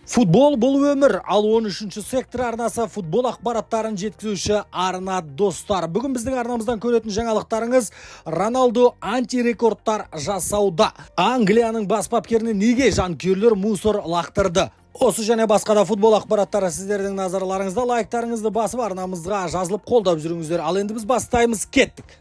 Футбол бұл өмір, ал 13-ші сектор арнасы футбол ақпараттарын жеткізуші арна, достар. Бүгін біздің арнамыздан көретін жаңалықтарыңыз: Роналду антирекордтар жасауда. Англияның бас бапкеріне неге жанкүйерлер мусор лақтырды? Осы және басқа да футбол ақпараттары сіздердің назарларыңызда. Лайктарыңызды басып, арнамызға жазылып, қолдап жүріңіздер. Ал енді біз бастаймыз, кеттік.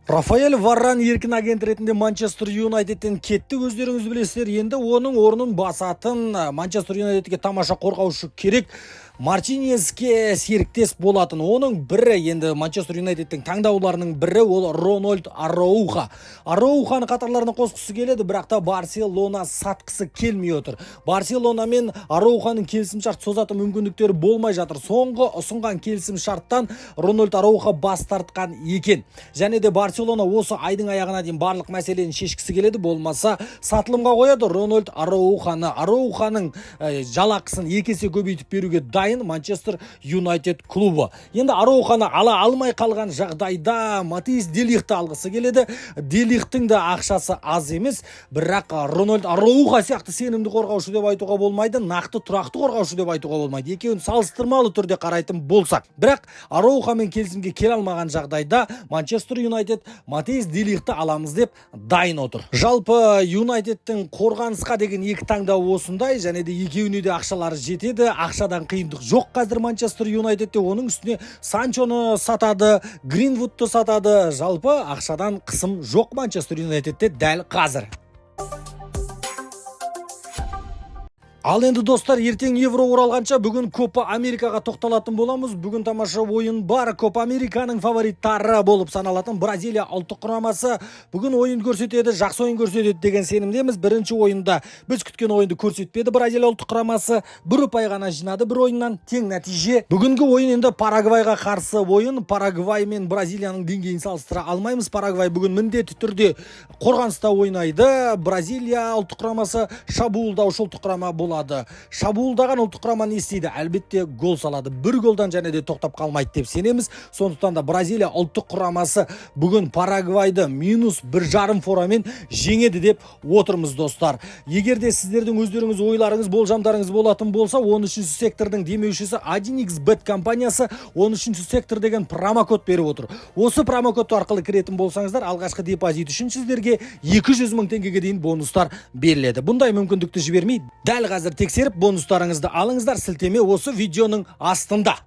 Рафаэль Варан еркін агент ретінде Манчестер Юнайтедтен кетті, өздеріңіз білесіздер. Енді оның орнын басатын Манчестер Юнайтедке тамаша қорғаушы керек. Мартинезге серіктес болатын. Оның бірі енді Манчестер Юнайтедтің таңдауларының бірі ол Рональд Арауха. Арауханы қатарларына қосқысы келеді, бірақ та Барселона сатқысы келмей отыр. Барселона мен Арауханың келісім шарт созатын мүмкіндіктері болмай жатыр. Соңғы ұсынған келісім шарттан Рональд Арауха бас тартқан екен. Және де Барселона осы айдың аяғына дейін барлық мәселені шешкісі келеді, болмаса сатылымға қояды Рональд Арауханы. Арауханың жалақысын екі есе көбейтіп беруге дайын Манчестер Юнайтед клубы. Енді Арауханы ала алмай қалған жағдайда Матис Делихті алғысы келеді. Делихтің де ақшасы аз емес, бірақ Рональд Арауха сияқты сенімді қорғаушы деп айтуға болмайды, нақты тұрақты қорғаушы деп айтуға болмайды. Екеуін салыстырмалы түрде қарайтын болсақ. Бірақ Араухамен келісімге келе алмаған жағдайда Манчестер Юнайтед Матис Делихті аламыз деп дайын отыр. Жалпы Юнайтедтің қорғанысқа деген екі таңдауы осындай, және де екеуіне де ақшалары жетеді. Ақшадан қиындық жоқ қазір Манчестер Юнайтедте. Оның үстіне Санчоны сатады, Гринвудты сатады. Жалпы ақшадан қысым жоқ Манчестер Юнайтедте дәл қазір. Ал енді, достар, ертең Евро оралғанша бүгін Копа Америкаға тоқталатын боламыз. Бүгін тамаша ойын бар. Копа Американың фавориттары болып саналатын Бразилия ұлттық құрамасы бүгін ойын көрсетеді, жақсы ойын көрсетеді деген сенімдеміз. Бірінші ойында біз күткен ойынды көрсетпеді Бразилия ұлттық құрамасы. Бір ұпай ғана жинады бір ойыннан, тең нәтиже. Бүгінгі ойын енді Парагвайға қарсы ойын. Парагвай мен Бразилияның деңгейін салыстыра алмаймыз. Парагвай бүгін міндетті түрде қорғаныста ойнайды. Бразилия ұлттық құрамасы шабуылдаушы ұлттық құрама болады. Шабуылдаған ұлттық құрама не істейді? Әлбетте, гол салады. Бір голдан және де тоқтап қалмайды деп сенеміз. Сондықтан да Бразилия ұлттық құрамасы бүгін Парагвайды -1,5 форамен жеңеді деп отырмыз, достар. Егер де сіздердің өздеріңіз ойларыңыз, болжамдарыңыз болатын болса, 13 сектордың демеушісі 1xBet компаниясы 13 сектор деген промокод беріп отыр. Осы промокод арқылы кіретін болсаңыздар, алғашқы депозит үшін сіздерге 200 мың теңгеге дейін бонустар беріледі. Бұндай мүмкіндікті жібермей, дәл қазір тексеріп бонустарыңызды алыңыздар. Сілтеме осы видеоның астында.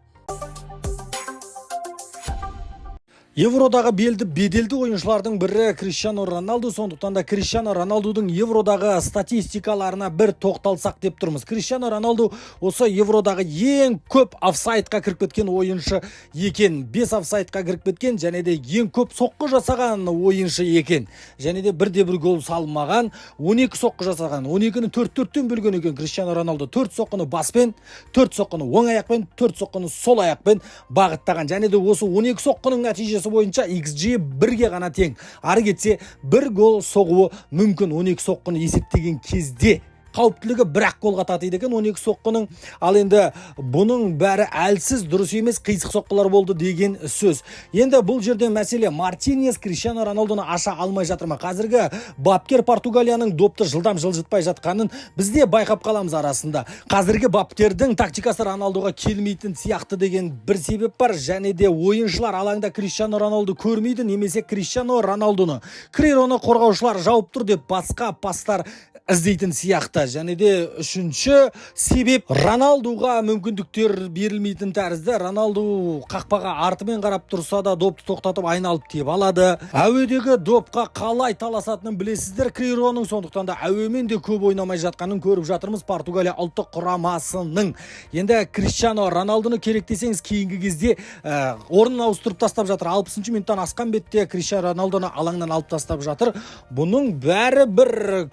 Евродағы белді беделді ойыншылардың бірі Криштиану Роналду, сондықтан да Криштиану Роналдудың Евродағы статистикаларына бір тоқталсақ деп тұрмыз. Криштиану Роналду осы Евродағы ең көп офсайдқа кіріп кеткен ойыншы екен. 5 офсайдқа кіріп кеткен және де ең көп соққы жасаған ойыншы екен. Және де бірде бір гол салмаған, 12 соққы жасаған. 12-ні 4-4-тен бөлген екен Криштиану Роналду. 4 соққыны баспен, 4 соққыны оң аяқпен, 4 соққыны сол аяқпен бағыттаған. Және де осы 12 соққының нәтижесі бойынша XG бірге ғана тең. Ары кетсе бір гол соғуы мүмкін 12 соққыны есептеген кезде. Қауіптілігі бір-ақ голға татиды екен 12 соққының. Ал енді бұның бәрі әлсіз, дұрыс емес, қисық соққылар болды деген сөз. Енді бұл жерде мәселе: Мартинес Криштиану Роналдуны аша алмай жатыр ма? Қазіргі бапкер Португалияның допты жылдам жылжытпай жатқанын біз де байқап қаламыз арасында. Қазіргі бапкердің тактикасы Роналдуға келмейтін сияқты деген бір себеп бар. Және де ойыншылар алаңда Криштиану Роналду көрмейді немесе Криштиану Роналдуны, Крейроны қорғаушылар жауып тұр деп басқа пастар іздейтін сияқты. Және де үшінші себеп: Роналдуға мүмкіндіктер берілмейтін тәрізді. Роналду қақпаға артымен қарап тұрса да, допты тоқтатып, айналып теп алады. Әуедегі допқа қалай таласатынын білесіздер Крейроның, сондықтан да әуемен де көп ойнамай жатқанын көріп жатырмыз Португалия ұлттық құрамасының. Енді Криштиану Роналдуны керек десеңіз, кейінгі кезде орнын ауыстырып тастап жатыр. 60 минуттан асқан бетте Криштиану Роналдуны алаңнан алып тастап жатыр. Бұның бәрі бір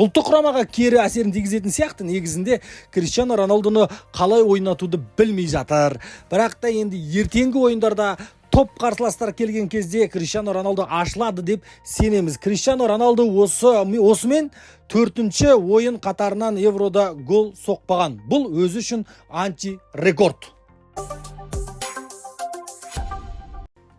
ұлттық құрамаға кері әсерін тигізетін сияқты. Негізінде Криштиану Роналдуны қалай ойнатуды білмей жатыр. Бірақ та енді ертеңгі ойындарда топ қарсыластар келген кезде Криштиану Роналду ашылады деп сенеміз. Криштиану Роналду осымен төртінші ойын қатарынан Еврода гол соқпаған. Бұл өзі үшін антирекорд.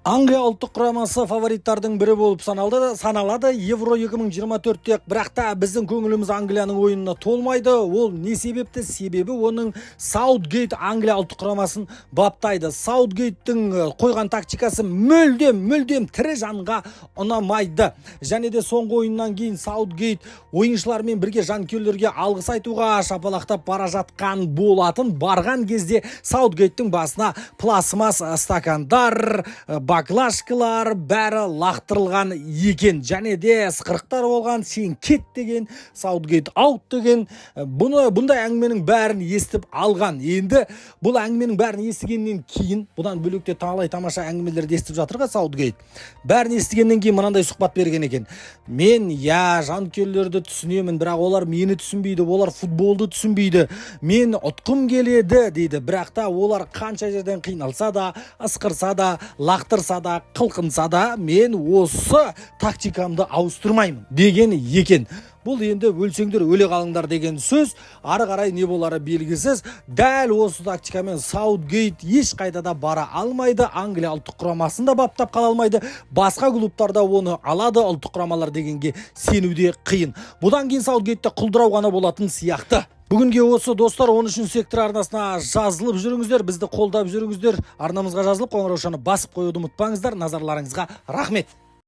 Англия ұлттық құрамасы фавориттардың бірі болып саналды, саналады Евро 2024-те. Бірақ та біздің көңіліміз Англияның ойынына толмайды. Ол не себепті? Себебі оның Саутгейт Англия ұлттық құрамасын баптайды. Саутгейттің қойған тактикасы мүлдем, мүлдем тірі жанға ұнамайды. Және де соңғы ойыннан кейін Саутгейт ойыншылармен бірге жанкүйерлерге алғыс айтуға шапалақтап бара жатқан болатын. Барған кезде Саутгейттің басына пластмасс стакандар, баклажкалар, бәрі лақтырылған екен. Және де ысқырықтар болған, «Сен кет» деген, «Саутгейт аут» деген. Бұны, бұндай әңгіменің бәрін естіп алған. Енді бұл әңгіменің бәрін естігеннен кейін, бұдан бөлек те талай тамаша әңгімелерді естіп жатыр ғой Саутгейт. Бәрін естігеннен кейін мынандай сұхбат берген екен: «Мен, иә, жанкүйерлерді түсінемін, бірақ олар мені түсінбейді, олар футболды түсінбейді. Мен ұтқым келеді», – дейді. «Бірақ та олар қанша жерден қиналса да, ысқырса да, лақтырса да, қылқынса да, мен осы тактикамды ауыстырмаймын», – деген екен. Бұл енді өлсеңдер, өле қалыңдар деген сөз. Ары қарай не болары белгісіз. Дәл осы тактикамен Саутгейт ешқайда да бара алмайды. Англия ұлттық құрамасын да баптап қала алмайды. Басқа клубтарда оны алады, ұлттық құрамалар дегенге сену де қиын. Бұдан кейін Саутгейтте құлдырау ғана болатын сияқты. Бүгінге осы, достар. 13 сектор арнасына жазылып жүріңіздер, бізді қолдап жүріңіздер. Арнамызға жазылып, қоңыраушаны басып қоюды ұмытпаңыздар. Назарларыңызға рахмет.